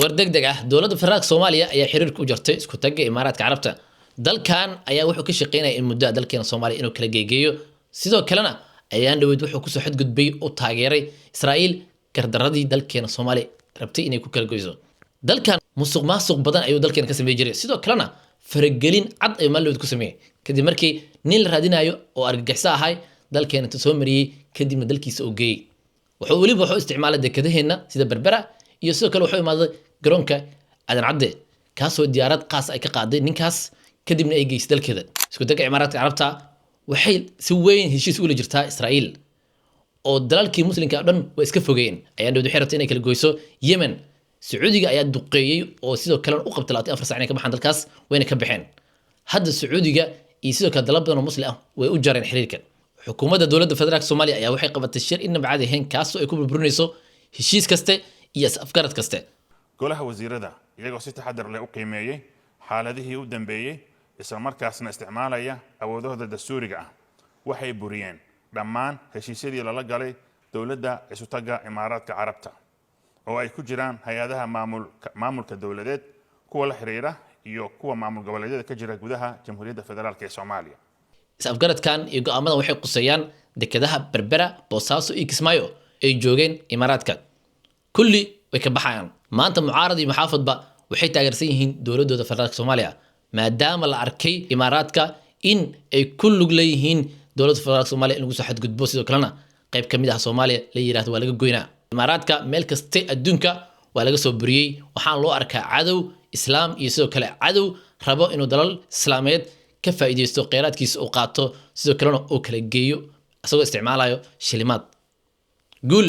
War degdeg ah, dowladda federaalka Soomaaliya ayaa xiriirka u jartay isku tagga Imaaraadka Carabta. Dalkan ayaa wuxuu ka shaqeynaya in muddo ah dalkeena Soomaaliya inuu kala geegeeyo. Sidoo kalena ayaan dhaweyd wuxuu kusoo xadgudbay oo taageeray Israa'iil gardaradii dalkeena Soomaaliya rabtay inay ku kala goyso. Dalkan musuq maasuq badan ayuu dalkeena ka sameey jiray, sidoo kalena faragelin cad ayuu maalin ku sameeyey kadib markii nin la raadinayo oo argagixiso ahay dalkeena inta soo mariyey, kadibna dalkiisa uu geeyey. Wuxuu weliba wuxuu isticmaalay dekedaheenna sida Berbera, iyo sidoo kale wuxuu imaaday garoonka Aadan Cadde, kaasoo diyaarad qaas ay ka qaaday ninkaas, kadibna ay geysay dalkeeda. Isku dagga Imaaraadka Carabta waxay si weyn heshiis ula jirtaa Israa'iil, oo dalalkii muslimka oo dhan way iska fogeeyeen. Ayaan dhowd waxay rabtay inay kala goyso Yemen. Sacuudiga ayaa duqeeyey oo sidoo kalena u qabtay 24 saac inay ka baxaan dalkaas, wayna ka baxeen. Hadda Sacuudiga iyo sidoo kale dalal badan oo muslim ah way u jareen xiriirka. Xukuumadda dowladda federaalka Soomaaliya ayaa waxay qabatay shir inaba caadi ahayn, kaasoo ay ku burburinayso heshiis kaste iyo is-afgarad kaste. Golaha wasiirada, iyagoo si taxadar leh u qiimeeyey xaaladihii u dambeeyey, isla markaasna isticmaalaya awoodahooda dastuuriga ah, waxay buriyeen dhammaan heshiisyadii lala galay dowladda Isutagga Imaaraadka Carabta, oo ay ku jiraan hay-adaha maamulka dowladeed, kuwa la xiriira iyo kuwa maamul goboleedyada ka jira gudaha Jamhuuriyadda Federaalka ee Soomaaliya. Is-afgaradkan iyo go'aamadan waxay quseeyaan dekedaha Berbera, Boosaaso iyo Kismaayo ay joogeen Imaaraadka. Kulli way ka baxayaan. Maanta mucaarad iyo muxaafadba waxay taageersan yihiin dowladooda federaalka Soomaaliya, maadaama la arkay Imaaraadka in ay ku lug leeyihiin dowladda federaalka Soomaaliya in lagu soo xadgudbo, sidoo kalena qayb ka mid ah Soomaaliya la yidhahdo waa laga goynaa. Imaaraadka meel kaste adduunka waa laga soo buriyey, waxaan loo arkaa cadow islaam iyo sidoo kale cadow rabo inuu dalal islaameed ka faa'iideysto, kheyraadkiisa uu qaato, sidoo kalena uu kala geeyo isagoo isticmaalayo shilimaad. Guul.